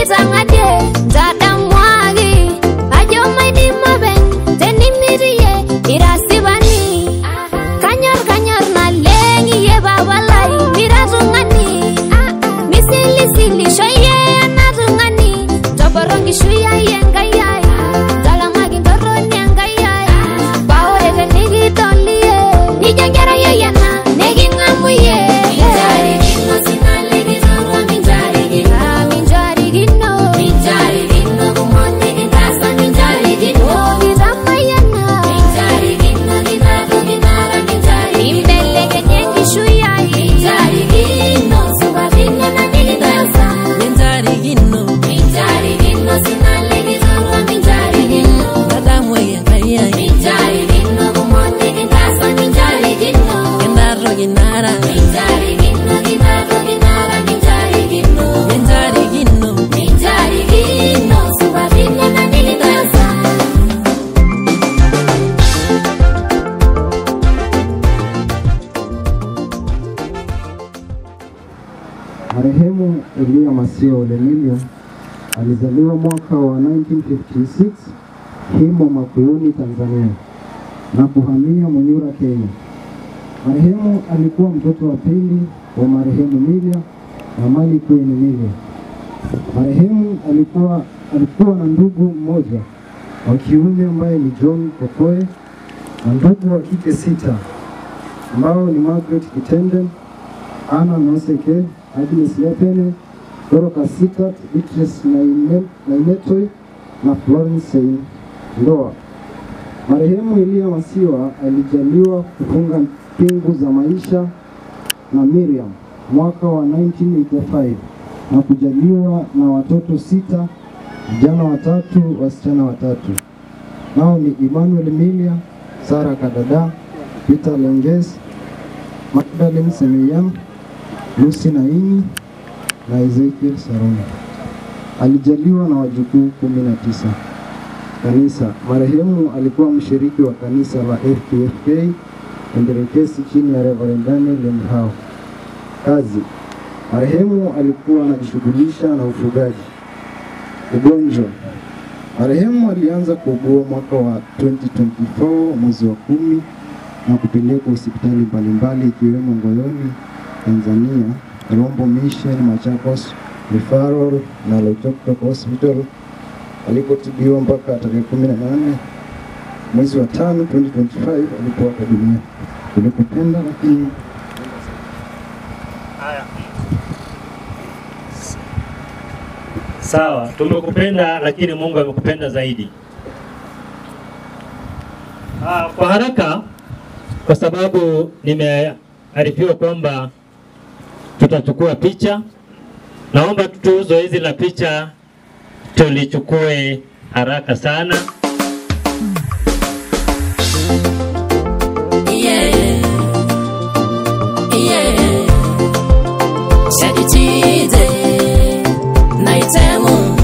likitang'adie ntadamuaki ajo maidim openy tenimirie ira asipani kanyor kanyor naleng iyie papa lai mira tung'ani misilisilisho iyie ena tung'ani toporo nkishui ai Enkai ai ntalamaki ntorroni Enkai ai paa ore tenikidol iyie nijo enkerai ai ena niking'amu iyie. Minjarikino sina likitorwa minjarikino. Minjarikino Minjarikino kumok nikintaasa minjarikino. Kitamayiana Minjarikino kinatoki nara minjarikino. Imbelekenye enkishui ai Minjarikino supati nena nikintaasa. Minjarikino Minjarikino sina likitorwa minjarikino. Tadamu Enkai ai Minjarikino kumok nikintaasa minjarikino. Kinatoki nara Minjarikino kinatoki nara minjarikino. Minjarikino Minjarikino supati nena nikintaasa. Marehemu Elia Masiwa Ole Milia alizaliwa mwaka wa 1956 Himo Makuyuni, Tanzania na kuhamia Munyura, Kenya. Marehemu alikuwa mtoto wa pili wa marehemu Milia na Mali Queen Milia. Marehemu alikuwa na ndugu mmoja wa kiume ambaye ni John Kokoe na ndugu wa kike 6 ambao ni Margaret Kitenden, Anna Noseke, Agnes Lepene, Dorothy Sitat, Beatrice Nainetoi na Florence Sein Ndoa. Marehemu Elia Masiwa alijaliwa kufunga pingu za maisha na Miriam mwaka wa 1985 na kujaliwa na watoto 6, vijana 3, wasichana 3. Nao ni Emmanuel Milia, Sarah Kadada, Peter Lenges, Magdalene Semeyam, Lucy Naini na Ezekiel Saroni. Alijaliwa na wajukuu 19. Kanisa. Marehemu alikuwa mshiriki wa kanisa la FPFK Enderekesi chini ya Reverend Daniel Mhao. Kazi. Marehemu alikuwa anajishughulisha na ufugaji. Ugonjwa. Marehemu alianza kuugua mwaka wa 2024 mwezi wa 10 na kupelekwa hospitali mbalimbali ikiwemo Ngoyoni, Tanzania, Rombo Mission, Machakos Referral na Loitoktok Hospital alikotibiwa mpaka tarehe 18 mwezi wa 5 2025 alipoaga dunia. Tulikupenda lakini Haya. Sawa, tumekupenda lakini Mungu amekupenda zaidi. Kwa haraka, kwa sababu nimearifiwa kwamba tutachukua picha, naomba tu zoezi la picha tulichukue haraka sana. Yeah. Yeah. Shaditide naitemu.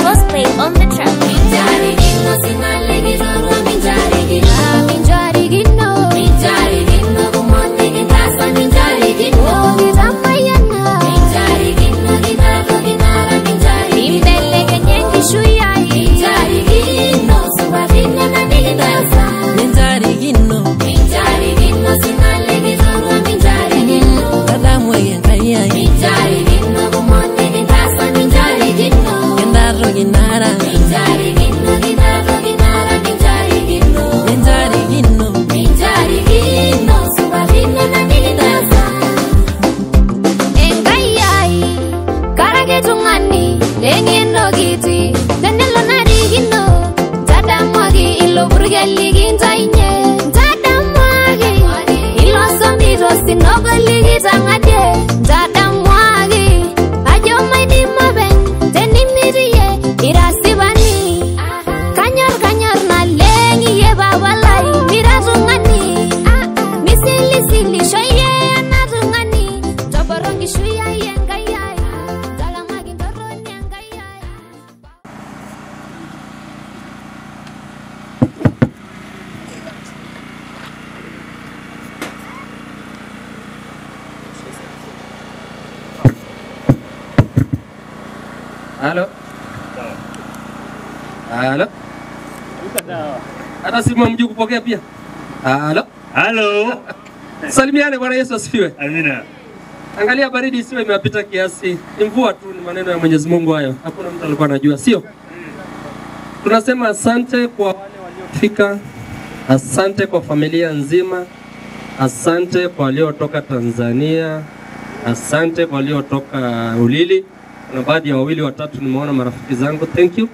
Cosplay on the track. Minjarikino sina likitorwa minjarikino. Minjarikino Minjarikino kumok nikintaasa minjarikino. Kitamayiana Minjarikino kinatoki nara minjarikino. Imbelekenye enkishui ai Minjarikino supati nena nikintaasa. Minjarikino Minjarikino sina likitorwa minjarikino. Tadamu Enkai ai Minjarikino kumok nikintaasa minjarikino. Kinatoki nara Minjarikino kinatoki nara minjarikino. Minjarikino Minjarikino supati nena nikintaasa. Enkai ai karake tung'ani leng'eno kiti tenelo narikino ntadamuaki ilo purkel likintainye ntadamuaki ilo somito sinogo likitang'adie ntadamuaki ajo maidim openy tenimirie ira asipani kanyor kanyor naleng iyie papa lai mira tung'ani misilisilisho iyie ena tung'ani toporo nkishui ai Enkai ai ntalamaki ntorroni Enkai ai. Halo. Halo. Hata simu hamjui kupokea pia. Halo. Halo. Salimiane, Bwana Yesu asifiwe. Amina. Angalia baridi isiwe imewapita kiasi. Ni mvua tu, ni maneno ya Mwenyezi Mungu hayo. Hakuna mtu alikuwa anajua, sio? Tunasema asante kwa wale waliofika. Asante kwa familia nzima. Asante kwa waliotoka Tanzania. Asante kwa waliotoka Ulili. Kuna baadhi ya wawili watatu nimeona marafiki zangu. Thank you.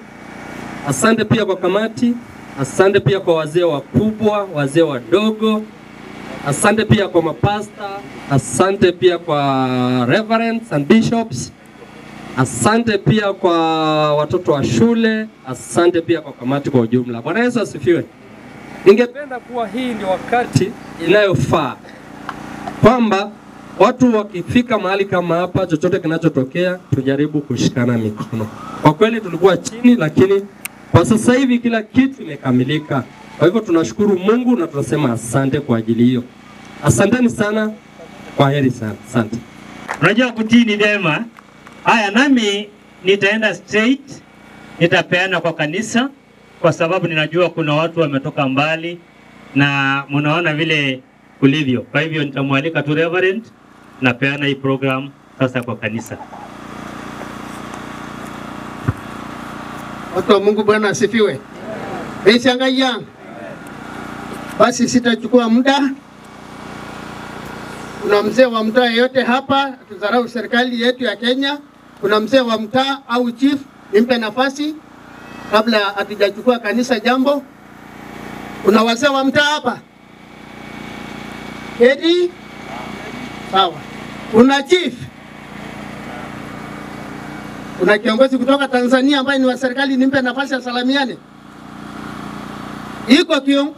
Asante pia kwa kamati. Asante pia kwa wazee wakubwa, wazee wadogo. Asante pia kwa mapasta. Asante pia kwa reverends and bishops. Asante pia kwa watoto wa shule. Asante pia kwa kamati kwa ujumla. Bwana Yesu asifiwe. Ningependa kuwa hii ndio wakati inayofaa kwamba watu wakifika mahali kama hapa, chochote kinachotokea tujaribu kushikana mikono. Kwa kweli tulikuwa chini, lakini kwa sasa hivi kila kitu imekamilika. Kwa hivyo tunashukuru Mungu na tunasema asante kwa ajili hiyo. Asanteni sana, kwa heri sana. Asante. Unajua kutii ni vyema. Haya, nami nitaenda straight, nitapeana kwa kanisa kwa sababu ninajua kuna watu wametoka mbali na mnaona vile kulivyo. Kwa hivyo nitamwalika tu Reverend na peana hii program sasa kwa kanisa. Watu wa Mungu, Bwana asifiwe. Nishangaia. Basi sitachukua muda. Kuna mzee wa mtaa yeyote hapa, tudharau serikali yetu ya Kenya. Kuna mzee wa mtaa au chief, nimpe nafasi kabla hatujachukua kanisa jambo. Kuna wazee wa mtaa hapa? Edi? Sawa. Kuna chief? Kuna kiongozi kutoka Tanzania ambaye ni wa serikali, nimpe nafasi asalamiane. Iko kiongozi?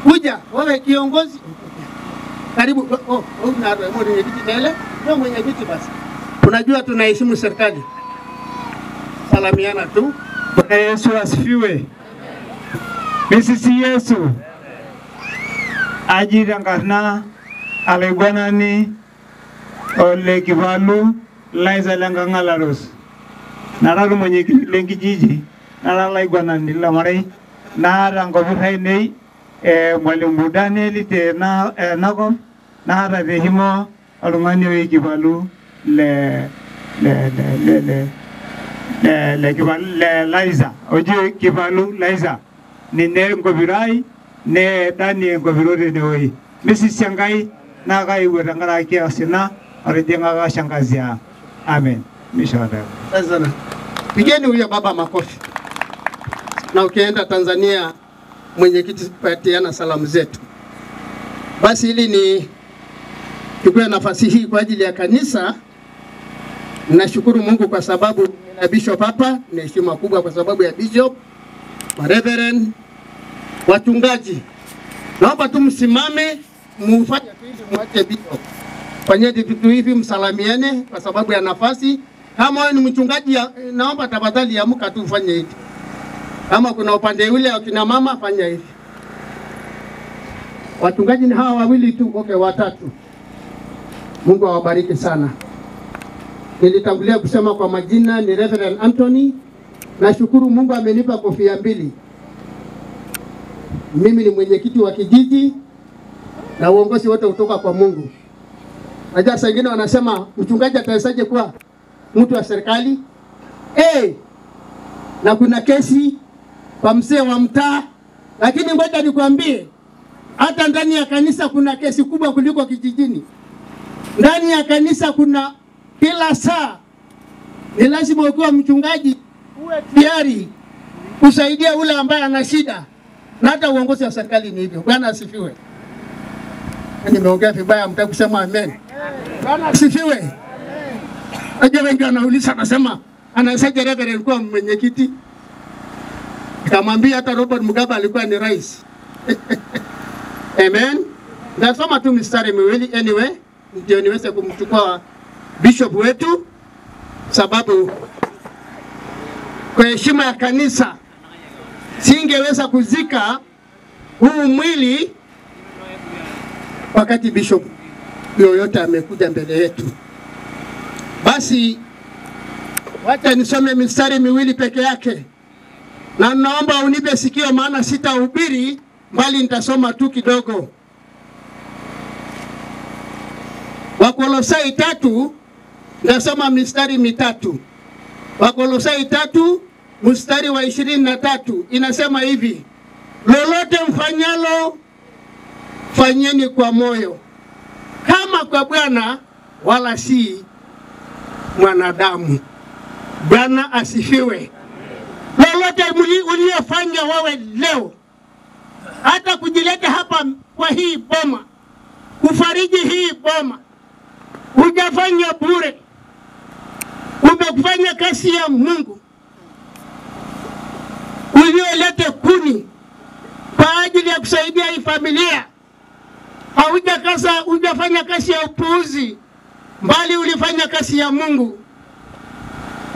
Kuja, wewe kiongozi. Karibu. Oh, na mwenyekiti tele. Ndio mwenyekiti basi. Unajua tunaheshimu serikali. Salamiana tu. Bwana Yesu asifiwe. Misisi Yesu. Aji tenkarna alaiguanani ole Kivalu Liza Lenkang' Nara mwenyekiti lenkijiji nara laiguanani lamarei naata nkopir ainei Mwalimu Daniel tenakop naata tehimo oltung'ani oi Kivalu le le Kivalu le Liza oji Kivalu Liza ninye nkopirai ne Daniel nkopiro tenewueji. Misisi Enkai naa kaewuo tenkaraki osina otijing'aka shangazi ang'. Amen. Misho. Asante. Pigeni huyo baba makofi. Na ukienda Tanzania, mwenyekiti, patiana salamu zetu. Basi ili ni chukue nafasi hii kwa ajili ya kanisa. Nashukuru Mungu kwa sababu na bishop hapa, ni heshima kubwa kwa sababu ya bishop, reverend, wachungaji. Naomba tu msimame, mufanye tu hivi, muache bishop. Fanyeni vitu hivi, msalamiane kwa sababu ya nafasi. Kama wewe ni mchungaji, naomba tafadhali amka tu ufanye hivi. Kama kuna upande ule wa kina mama, fanya hivi. Wachungaji ni hawa wawili tu, okay, watatu. Mungu awabariki sana. Nilitangulia kusema kwa majina ni Reverend Anthony. Nashukuru Mungu amenipa kofia mbili. Mimi ni mwenyekiti wa kijiji na uongozi wote kutoka kwa Mungu. Najua saa nyingine wanasema mchungaji atawezaje kuwa mtu wa serikali? Na kuna kesi kwa mzee wa mtaa, lakini ngoja nikwambie, hata ndani ya kanisa kuna kesi kubwa kuliko kijijini. Ndani ya kanisa kuna kila saa ni lazima ukiwa mchungaji uwe tayari kusaidia ule ambaye ana shida. Na hata uongozi wa serikali ni hivyo. Bwana asifiwe. Nimeongea vibaya, mtaki kusema amen. Bwana asifiwe. Najua wengi wanauliza, anasema anawezaje Reverend kuwa mwenyekiti? Nikamwambia hata Robert Mugabe alikuwa ni rais. Amen. Nasoma tu mistari miwili anyway ndio niweze kumchukua bishop wetu, sababu kwa heshima ya kanisa singeweza kuzika huu mwili wakati bishop yoyote amekuja mbele yetu. Basi Wacha nisome mistari miwili peke yake, na naomba unipe sikio, maana sitahubiri bali nitasoma tu kidogo. Wakolosai 3, nasoma mistari mitatu. Wakolosai 3 mstari wa 23 inasema hivi: lolote mfanyalo fanyeni kwa moyo, kama kwa Bwana wala si mwanadamu. Bwana asifiwe. Lolote uliyofanya wewe leo, hata kujileta hapa kwa hii boma, kufariji hii boma, hujafanya bure. Umefanya kazi ya Mungu. Uliolete kuni kwa ajili ya kusaidia hii familia, hujafanya kazi ya upuuzi, bali ulifanya kazi ya Mungu.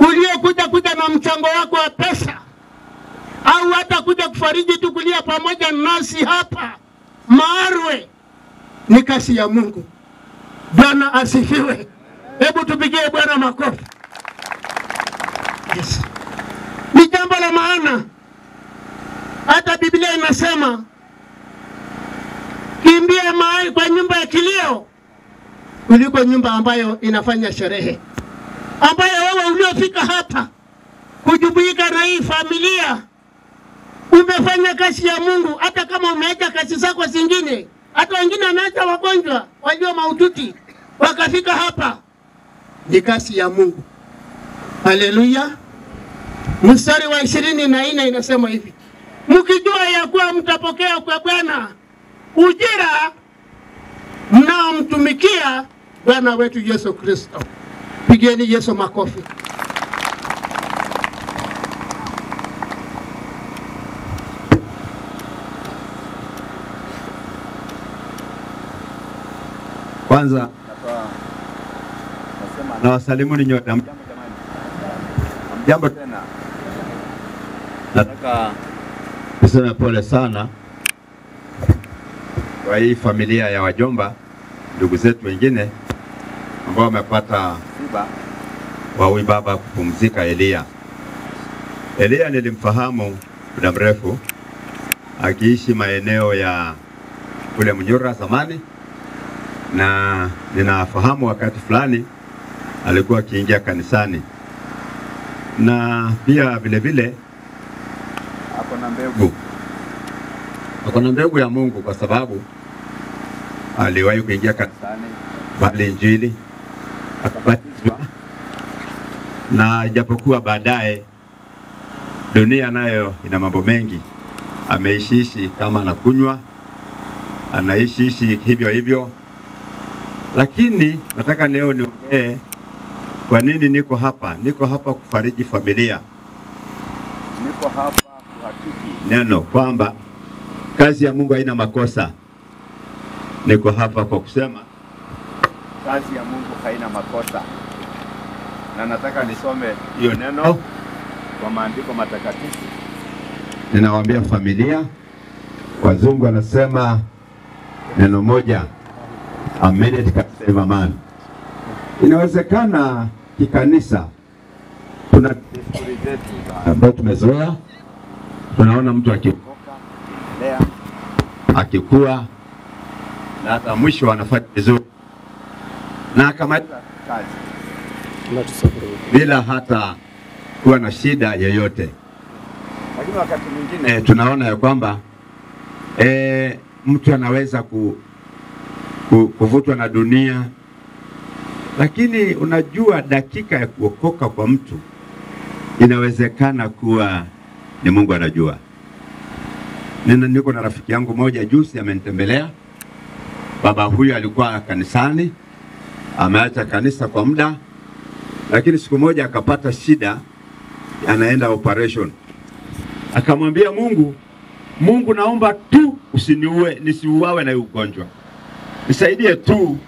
Uliokuja kuja na mchango wako wa pesa, au hata kuja kufariji tu kulia pamoja nasi hapa Maarwe, ni kazi ya Mungu. Bwana asifiwe. Hebu tupigie Bwana makofi. Yes. Ni jambo la maana. Hata Biblia inasema kimbia mahali kwa nyumba ya kilio kuliko nyumba ambayo inafanya sherehe. Ambayo wewe uliofika hapa kujumuika na hii familia, umefanya kazi ya Mungu. Hata kama umeacha kazi zako zingine, hata wengine wameacha wagonjwa walio mahututi wakafika hapa, ni kazi ya Mungu. Haleluya. Mstari wa 24 inasema hivi: mkijua ya kuwa mtapokea kwa Bwana ujira mnaomtumikia Bwana wetu Yesu Kristo. Pigeni Yesu makofi. Kwanza na wasalimu ni nyote. Jambo tena. Nataka kusema pole sana kwa hii familia ya wajomba, ndugu zetu wengine ambao wamepata msiba wa huyu baba kupumzika, Elia. Elia nilimfahamu muda mrefu akiishi maeneo ya kule Mnyura zamani, na ninafahamu wakati fulani alikuwa akiingia kanisani, na pia vile vile ako na mbegu. Ako na mbegu ya Mungu kwa sababu aliwahi kuingia kanisani, bali Injili, akabatizwa, na ijapokuwa baadaye dunia nayo ina mambo mengi, ameishiishi kama anakunywa, anaishiishi hivyo hivyo. Lakini nataka leo niongee kwa nini niko hapa. Niko hapa kufariji familia. Niko hapa kuhakiki neno kwamba kazi ya Mungu haina makosa. Niko hapa kwa kusema kazi ya Mungu haina makosa. Na nataka nisome hiyo neno kwa maandiko matakatifu. Ninawaambia familia, wazungu wanasema neno moja, a minute can save a man. Inawezekana kikanisa tuna desturi zetu ambayo tumezoea, tunaona mtu akiokoka, akikua na hata mwisho anafanya vizuri na akamaliza kazi bila hata kuwa na shida yoyote. Lakini wakati mwingine tunaona ya kwamba mtu anaweza kuvutwa na dunia. Lakini unajua dakika ya kuokoka kwa mtu inawezekana kuwa ni Mungu anajua. Niko na rafiki yangu moja juzi amenitembelea. Baba huyu alikuwa kanisani, ameacha kanisa kwa muda, lakini siku moja akapata shida, anaenda operation. Akamwambia Mungu, Mungu naomba tu usiniue, nisiuawe na ugonjwa. Nisaidie tu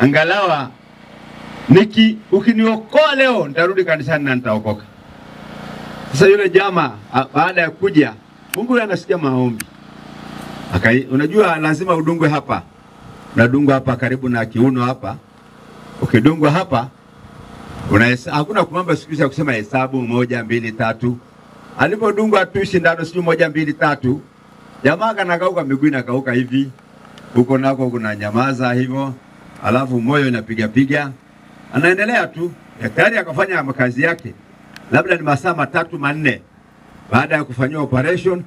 angalawa ukiniokoa leo nitarudi kanisani na nitaokoka. Sasa yule jamaa baada ya kuja, Mungu anasikia maombi. Unajua lazima udungwe hapa. Unadungwa hapa karibu na kiuno hapa. Ukidungwa hapa Hakuna kumamba siku ya kusema hesabu 1 2 3. Alipodungwa tu sindano sijui 1 2 3, jamaa kanakauka, miguu inakauka hivi, huko nako kuna nyamaza hivyo, alafu moyo inapiga piga, anaendelea tu. Daktari akafanya kazi yake, labda ni masaa 3 4 baada ya kufanywa operation.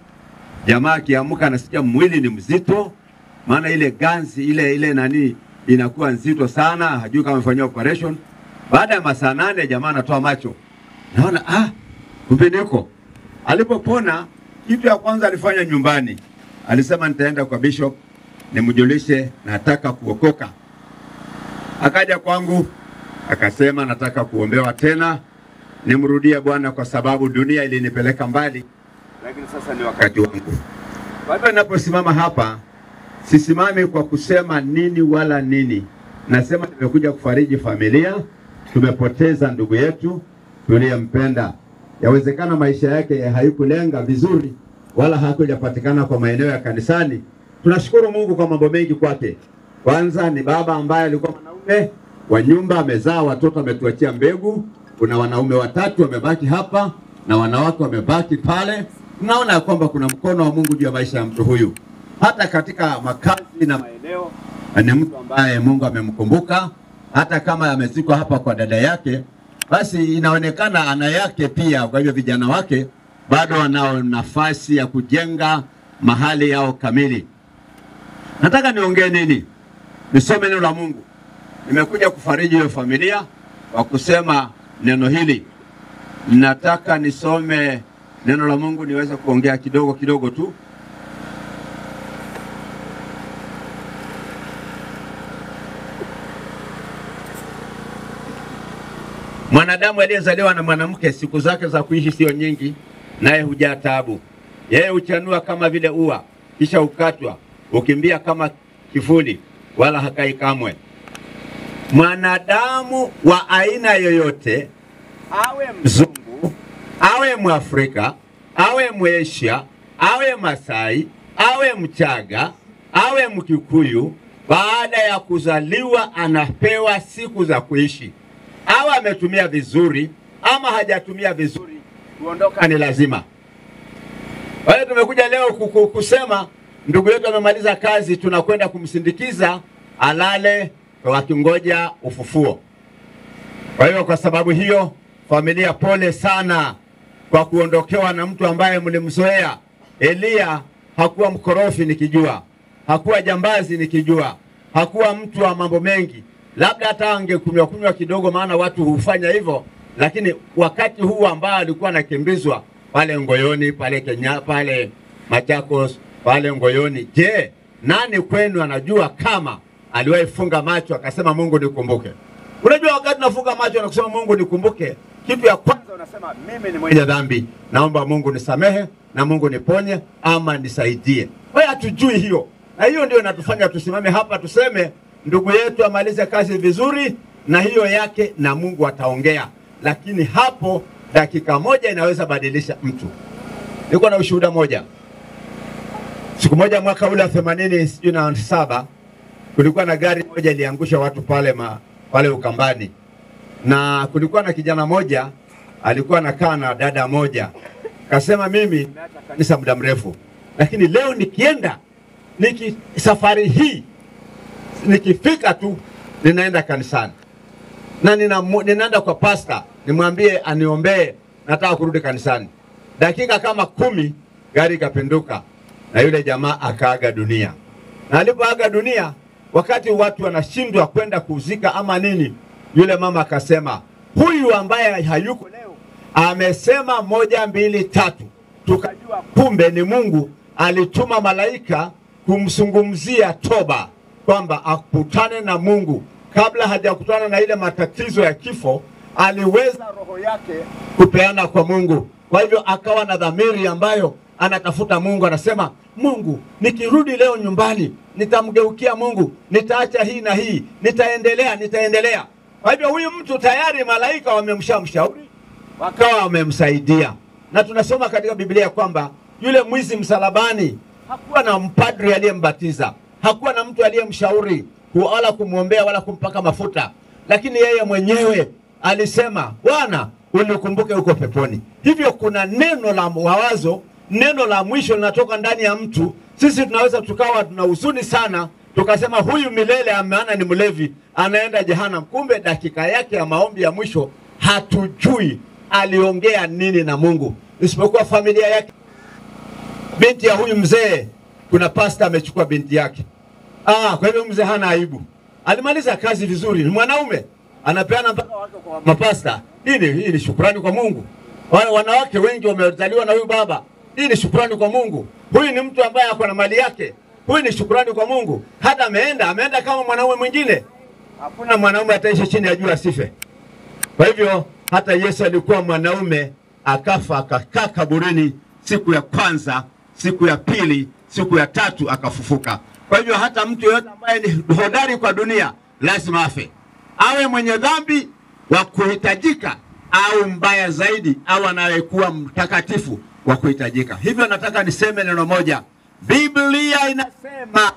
Jamaa akiamka anasikia mwili ni mzito, maana ile ganzi ile nani inakuwa nzito sana, hajui kama amefanywa operation. Baada ya masaa 8 jamaa anatoa macho, naona kumbe niko. Alipopona, kitu ya kwanza alifanya nyumbani, alisema nitaenda kwa bishop nimjulishe nataka kuokoka. Akaja kwangu akasema nataka kuombewa tena, nimrudie Bwana kwa sababu dunia ilinipeleka mbali, lakini sasa ni wakati wangu. Kwa hivyo ninaposimama hapa, sisimami kwa kusema nini wala nini. Nasema nimekuja kufariji familia. Tumepoteza ndugu yetu tuliyempenda. Yawezekana maisha yake haikulenga vizuri wala hakujapatikana kwa maeneo ya kanisani. Tunashukuru Mungu kwa mambo mengi kwake. Kwanza ni baba ambaye alikuwa mwanaume wa nyumba, amezaa watoto, ametuachia mbegu. Kuna wanaume 3 wamebaki hapa na wanawake wamebaki pale. Tunaona kwamba kuna mkono wa Mungu juu ya maisha ya mtu huyu. Hata katika makazi na maeneo ni mtu ambaye Mungu amemkumbuka. Hata kama amezikwa hapa kwa dada yake, basi inaonekana ana yake pia. Kwa hivyo vijana wake bado wanao nafasi ya kujenga mahali yao kamili. Nataka niongee nini? Nisome neno la Mungu. Nimekuja kufariji hiyo familia kwa kusema neno hili. Nataka nisome neno la Mungu niweze kuongea kidogo kidogo tu. Mwanadamu aliyezaliwa na mwanamke, siku zake za kuishi sio nyingi, naye hujaa taabu. Yeye huchanua kama vile ua, kisha ukatwa, ukimbia kama kifuli, wala hakai kamwe. Mwanadamu wa aina yoyote, awe mzungu, awe Mwafrika, awe Mwasia, awe Masai, awe Mchaga, awe Mkikuyu, baada ya kuzaliwa anapewa siku za kuishi. Awe ametumia vizuri ama hajatumia vizuri, kuondoka ni lazima. Kwa hiyo tumekuja leo kusema ndugu yetu amemaliza kazi, tunakwenda kumsindikiza alale wakingoja ufufuo. Kwa hiyo kwa sababu hiyo, familia, pole sana kwa kuondokewa na mtu ambaye mlimzoea. Elia hakuwa mkorofi nikijua, hakuwa jambazi nikijua, hakuwa mtu wa mambo mengi. Labda hata angekunywa kunywa kidogo, maana watu hufanya hivyo. Lakini wakati huu ambao alikuwa anakimbizwa pale Ngoyoni, pale Kenya, pale Machakos, pale Ngoyoni, je, nani kwenu anajua kama aliwahi funga macho akasema Mungu nikumbuke? Unajua wakati unafunga macho na kusema Mungu nikumbuke, kitu ya kwanza unasema mimi ni mwenye dhambi, naomba Mungu nisamehe na Mungu niponye ama nisaidie. Kwa hiyo hatujui hiyo, na hiyo ndio inatufanya tusimame hapa tuseme ndugu yetu amalize kazi vizuri na hiyo yake, na Mungu ataongea. Lakini hapo dakika moja inaweza badilisha mtu. Nilikuwa na ushuhuda moja. Siku moja mwaka ule wa 87 kulikuwa na gari moja iliangusha watu pale Ukambani. Na kulikuwa na kijana moja alikuwa anakaa na dada moja. Kasema mimi nimeacha kanisa muda mrefu, lakini leo nikienda safari hii nikifika tu ninaenda kanisani. Na ninaenda kwa pastor nimwambie aniombee, nataka kurudi kanisani. Dakika kama 10 gari ikapinduka na yule jamaa akaaga dunia. Na alipoaga dunia, wakati watu wanashindwa kwenda kuzika ama nini, yule mama akasema, huyu ambaye hayuko leo amesema 1 2 3. Tukajua kumbe ni Mungu alituma malaika kumsungumzia toba, kwamba akutane na Mungu. Kabla hajakutana na ile matatizo ya kifo, aliweza roho yake kupeana kwa Mungu. Kwa hivyo akawa na dhamiri ambayo anatafuta Mungu, anasema Mungu, nikirudi leo nyumbani nitamgeukia Mungu, nitaacha hii na hii, nitaendelea. Kwa hivyo huyu mtu tayari malaika wamemshauri, wakawa wamemsaidia. Na tunasoma katika Biblia kwamba yule mwizi msalabani hakuwa na mpadri aliyembatiza, hakuwa na mtu aliyemshauri wala kumwombea wala kumpaka mafuta, lakini yeye mwenyewe alisema, Bwana unikumbuke huko peponi. Hivyo kuna neno la mawazo, neno la mwisho linatoka ndani ya mtu. Sisi tunaweza tukawa tuna huzuni sana, tukasema huyu milele ameana ni mlevi, anaenda jehanamu. Kumbe dakika yake ya maombi ya mwisho hatujui aliongea nini na Mungu, isipokuwa familia yake. Binti ya huyu mzee, kuna pasta amechukua binti yake. Kwa hivyo mzee hana aibu. Alimaliza kazi vizuri, ni mwanaume, anapeana mpaka wake kwa mapasta. Hii ni shukrani kwa Mungu. Wanawake wengi wamezaliwa na huyu baba. Hii ni shukrani kwa Mungu. Huyu ni mtu ambaye ako na mali yake. Huyu ni shukrani kwa Mungu. Hata ameenda kama mwanaume mwingine. Hakuna mwanaume ataishi chini ya jua asife. Kwa hivyo hata Yesu alikuwa mwanaume, akafa akakaa kaburini siku ya kwanza, siku ya pili, siku ya tatu akafufuka. Kwa hivyo hata mtu yeyote ambaye ni hodari kwa dunia lazima afe. Awe mwenye dhambi wa kuhitajika au mbaya zaidi, au anayekuwa mtakatifu wa kuhitajika. Hivyo nataka niseme neno moja. Biblia inasema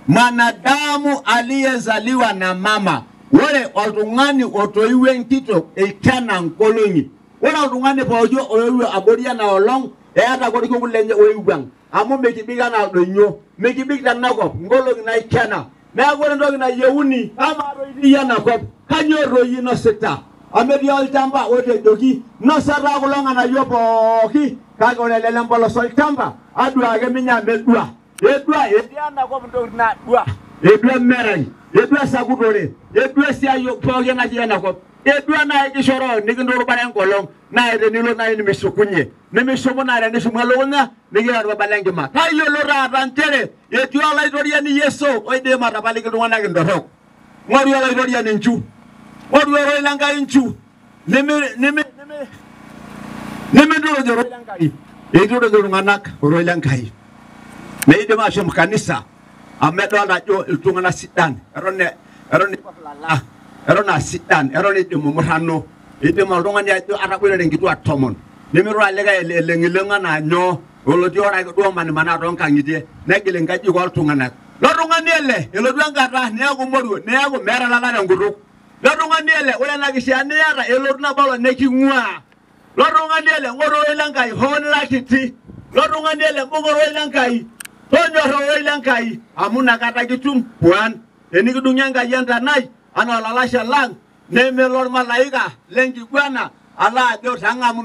mwanadamu aliyezaliwa na mama, wale oltung'ani otoiwe nkitok eitana nkolong'i. Ore oltung'ani pooki oiwe abori ena olong' eeta korikok lenye oiwang' amu mikibik anaa ildonyio, mikibik tenakop nkolong'i naikena. Neeku ore entoki nayieuni, amaa doi itii enakop, kanyoo doi inosita? Amu etii olchamba otejoki nosa taa kulo ng'anayio pooki, kake ore ele lempolos olchamba aduake minye amu edua. Edua etii enakop intokitin naadua. Edua merai, edua sakutore, edua esiai pooki natii enakop. Edua naa kishoroo nikinturubare enkolong, naa tenilo nai nimishukunye, nimishuku naa tenishumu elukunya nikiya orbaba lenkima. Tayiolo taata nchere etii olaitoriani Yesu oidim atapaliki iltung'anak intorrok. Ng'oru olaitoriani nchu, ng'oru ororei lenkai nchu, niminturuj ororei lenkai. Eituruj iltung'anak ororei lenkai. Meidim ashom kanisa amu edolta ajo iltung'anak sidan, eton lala, eton aa sidan, eton eidimu murrano. Eidim oltung'ani ajo ataboitare nkituak 10, nemeitoki likae eleng'ileng'u anaa nyoo, olotii ore ake duo omanimanaa toonkang'itie, negil inkajijik ooltung'anak. Lo tung'ani ele elotu enkata neeku moruo, neeku meeta lala tenkutuk. Lo tung'ani ele ore ena kishaa niata elotu nabo olong neking'uaa. Lo tung'ani ele ng'oru ororei lenkai hoo nira kiti. Lo tung'ani ele mbung'a ororei lenkai, tonyorra ororei lenkai, amu inakata kitum puan. Tenikidung'i Enkai entanai anaa olalashe lang, nemelo ormalaika lenkiguana ala ajo tang'amu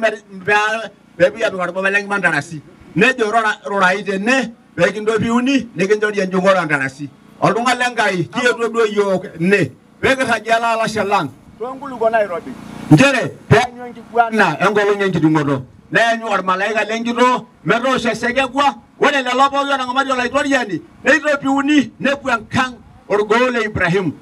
peepuoi apik orbaba lenkima ntarasi. Nejo rurai tene peekintopiuni nikinchori enjung'ore ontarasi. Oltung'ani lenkai kietuo duo yiok ene peekirragie ele alashe lang toonkulukuok nairobi. Nchere peenyu enkiguana enkolong enkidung'oto, neenyu ormalaika lenkitoo metoosho esekekua. Ore lelo pooki otang'amatie olaitoriani neitopiuni nepuo enkang' orgoo le Ibrahimu.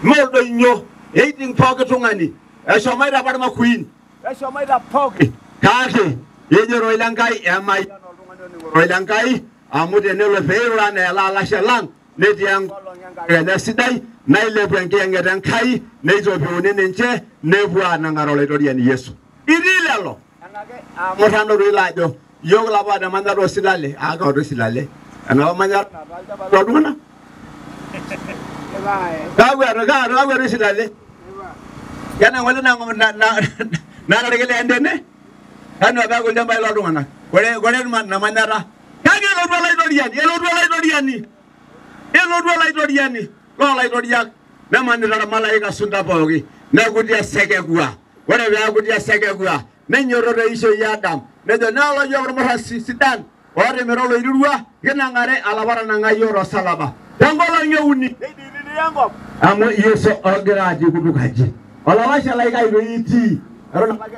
Mee oldoinyio eiting pooki tung'ani, eshomoita apa irmakuin, eshomoita pooki, kake ejo ororei lenkai emayian oltung'ani oning ororei lenkai, amu tenelo peirura anaa ele alashe lang netii enkolong enkakenya sidai nailepu enkiyang'et Enkai neitopiuni ninche nepuo aanang'are olaitoriani Yesu. Itii lelo murrano doi laajo yiok lapa temanyata osilale, aka otosilale enapa manyata nataa olchamba looltung'anak. Kakwa etosilale? Kena ng'ole natarikile entene kanu apa eeku ilchambai looltung'anak. Kore ina manyata. Kake elotu olaitoriani, elotu olaitoriani, elotu olaitoriani loolaitoriak nemanita irmalaika sunta pooki nekuti esekekua. Ore peekuti esekekua nenyototo eishoi Adam, nejo neolo yiok irmurrasi sidan ootimira oloirirua kinang'are alapa otanang'a yiok tosalaba. Tenkolong euni neidiidii enkop amu Yesu ogira aji kutuk aji. Olalashe lai kai doi itii eton apake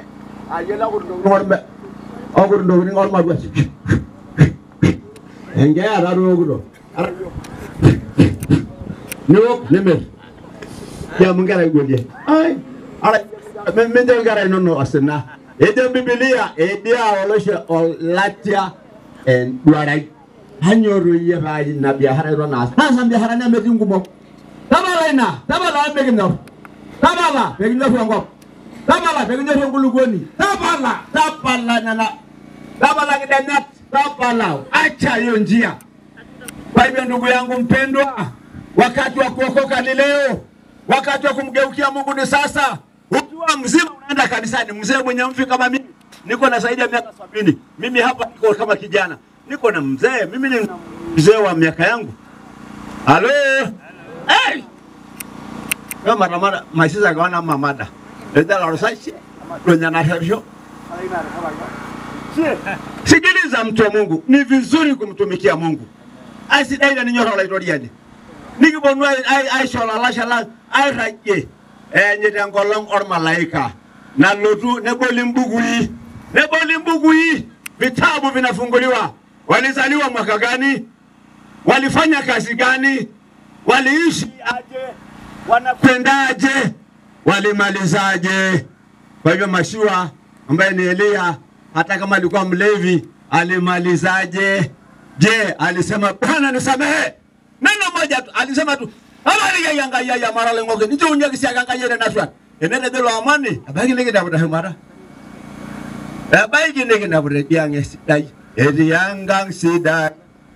ayiolo okut intokitin ormarua. Enkeeya taa duo okito. Niok nimir. Kiamu nkera igolie. Ai, ara mincho nkera inonok osina. Ejo Biblia edia olosho olatia enduarai. Kanyor iyie paa ina biashara eton aas. Taasa mbiasharani amu etii nkumok. Tapala ina, tapala amu mikinyor. Tapala pekinyoru enkop. Tapala pekinyoru enkulukuoni. Tapala, tapala nena. Tapala kidenyat, tapala. Acha hiyo njia. Kwa hivyo ndugu yangu mpendwa, wakati wa kuokoka ni leo. Wakati wa kumgeukia Mungu ni sasa. Ukiwa mzima unaenda kanisani, mzee mwenye mvi kama mimi, niko na zaidi ya miaka 70. Mimi hapa niko kama kijana. Niko na mzee, mimi ni mzee wa miaka yangu. Halo. Hey! Kama mara maisha kaona mamada. Ndio la rosachi, ndio na Sikiliza mtu wa Mungu, ni vizuri kumtumikia Mungu. Asidaida ni nyora laitoriani. Nikibonwa ai shola la shala ai raje. Nyete ngolong or malaika. Na lotu neboli mbugui. Neboli mbugui. Vitabu vinafunguliwa. Walizaliwa mwaka gani? Walifanya kazi gani? Waliishi aje? Wanakwendaje? Walimalizaje? Kwa hivyo Mashua ambaye ni Elia, hata kama alikuwa mlevi, alimalizaje? Je, alisema Bwana nisamehe? Neno moja tu alisema tu, habari ya yanga ya mara lengoke nijo unyagisia ganga yere naswa. Enene delo amani, abaki nige dabuda mara. Abaki nige dabuda yange sidai. Edi yangang sidai.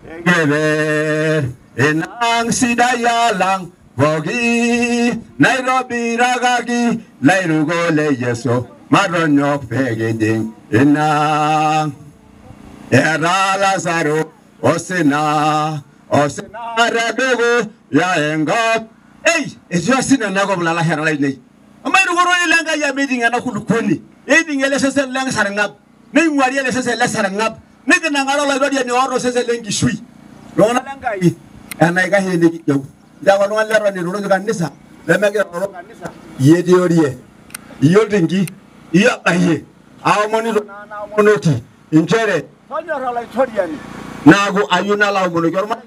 Gebe enang sidai yalang bogi Nairobi ragagi lairugo le Yesu maronyok pegeding inang era Lazaro osina osina radogo ya engop. Ei ezio sina nako bulala hera lainei amairu goro ilanga ya meeting ana kulukoni eiding ele sese lang sarangap nei ngwari ele sese le sarangap nikinangaro la rodi ni oro sese lengishui lona langai anaika hende kijo ndawa lona lero ni roro kanisa lemeke roro kanisa yediorie iyo dingi iyo aye aomoni na aomonoti inchere tonyora la itoriani nago ayuna la omono yorma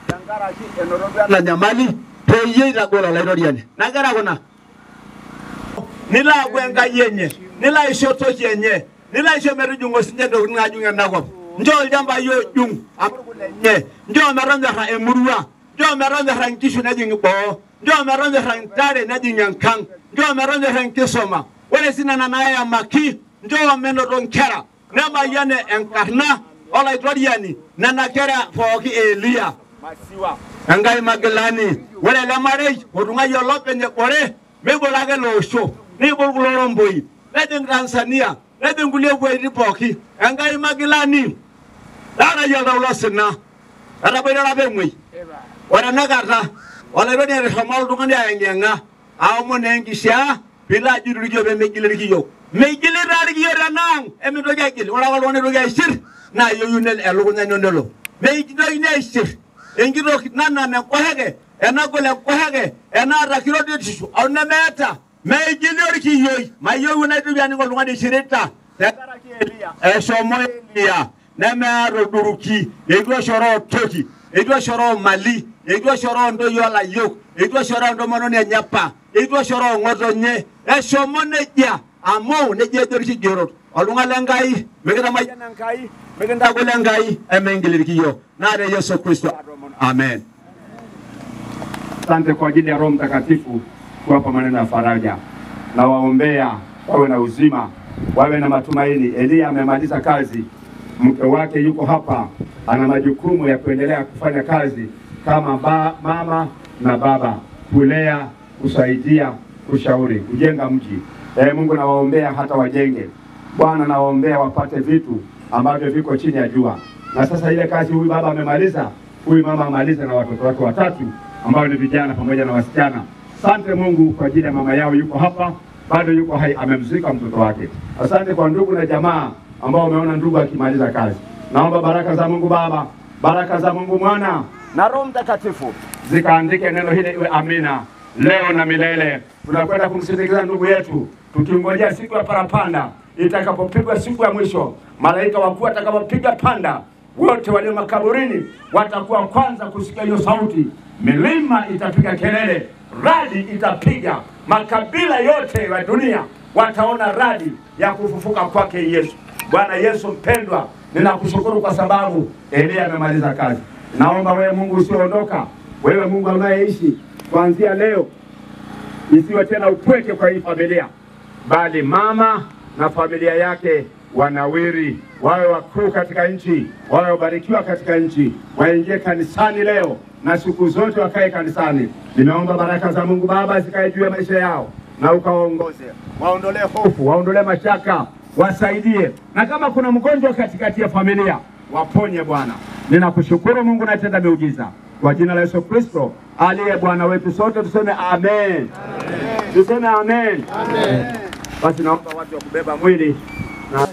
tangaraki enorobi na nyamali peye itagola la itoriani nagara kona nila gwenga yenye nila ishoto yenye nila isho merujungo sinye ndo ngajunga nakop njoo ljamba yo jung amurkulenye njoo meronda emurua njoo meronda nkishu najing bo njoo meronda ntare najing yankang njoo meronda nkisoma wale sina na naya maki njoo meno ronkera nama yane enkarna ola itoriani nana kera foki Elia masiwa engai magelani wale la marei odunga yo lopenye kore mebolage losho nibolgulo nejing Tanzania nejing kulie bweri poki engai magilani dara yo losina araboira rabemwe ora nakata wala rodi reshomal dungani ayengenga aomo nengisha bila jurugio be megilirgiyo megilirargiyo ranang emitoki agil ora walone rogi aishir na yoyunel elukunya nonelo megidoi neishir enkitok nana nenkoheke enagol enkoheke enaata kirotisho onemeeta meigilirgiyoi mayieu naitoki oltung'ani ishirita tenkaraki Elia eshomo Elia nemeeta olduruki eitu eshoroo toki eitu eshoroo mali eitu eshoroo ntoyie olayiok eitu eshoroo entomononi enye apa eitu eshoroo ng'otonye eshomo nejia amu nejia ejo irkigerot oltung'ani le Nkai mikitamayiana Enkai mikintagol Enkai emeingil irkiyo naa te Yesu Kristo amen. Asante kwa ajili ya Roho Mtakatifu kuwapa maneno ya faraja na waombea wawe na uzima, wawe na matumaini. Elia amemaliza kazi, mke wake yuko hapa, ana majukumu ya kuendelea kufanya kazi kama mama na baba, kulea, kusaidia, kushauri, kujenga mji. Mungu nawaombea hata wajenge. Bwana nawaombea wapate vitu ambavyo viko chini ya jua. Na sasa ile kazi huyu baba amemaliza, huyu mama amaliza na watoto wake watatu ambao ni vijana pamoja na wasichana. Asante Mungu kwa ajili ya mama yao yuko hapa, bado yuko hai, amemzika mtoto wake. Asante kwa ndugu na jamaa ambao wameona ndugu akimaliza kazi. Naomba baraka za Mungu Baba, baraka za Mungu Mwana na Roho Mtakatifu zikaandike neno hili iwe amina leo na milele. Tunakwenda kumsindikiza ndugu yetu tukingojea siku ya parapanda itakapopigwa, siku ya mwisho, malaika wakuu atakapopiga panda, wote walio makaburini watakuwa kwanza kusikia hiyo sauti. Milima itapiga kelele, radi itapiga, makabila yote ya dunia wataona radi ya kufufuka kwake Yesu. Bwana Yesu mpendwa, ninakushukuru kwa sababu Elia amemaliza kazi. Naomba wewe Mungu usiondoka, wewe Mungu unayeishi, kuanzia leo isiwe tena upweke kwa hii familia, bali mama na familia yake wanawiri, wawe wakuu katika nchi, wawe wabarikiwa katika nchi, waingie kanisani leo na siku zote wakae kanisani. Ninaomba baraka za Mungu Baba zikae juu ya maisha yao, na ukawaongoze, waondolee hofu, waondolee mashaka, wasaidie, na kama kuna mgonjwa katikati ya familia waponye Bwana. Ninakushukuru Mungu natenda miujiza kwa jina la Yesu Kristo aliye Bwana wetu, sote tuseme amen. Amen. Tuseme amen. Amen. Basi naomba watu wa kubeba mwili na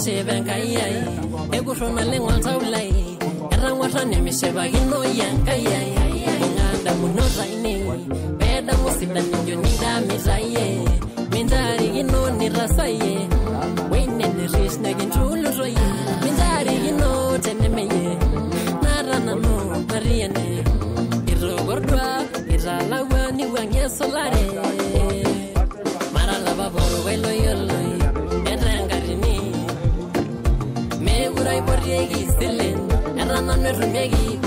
Etishipa Enkai ai, ekurro naleng oltau lai, etang'uarra nemishipakino Enkai ai. Ibung'a ndamunot ainei, peedamu sidan nijo nindamisayie, mintarikino nitasayie, weine nerish nikintulutoyie, mintarikino tenemeyie, naata nanu matii ene, itogordua italakua niwuang'ie esulare. Mara lapa porokuai loyioloi, etaa enkatini, meekure aipotieki isilen, etaa nanu etumieki.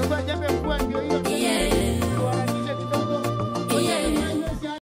Chukua jembe mkubwa ndio hii.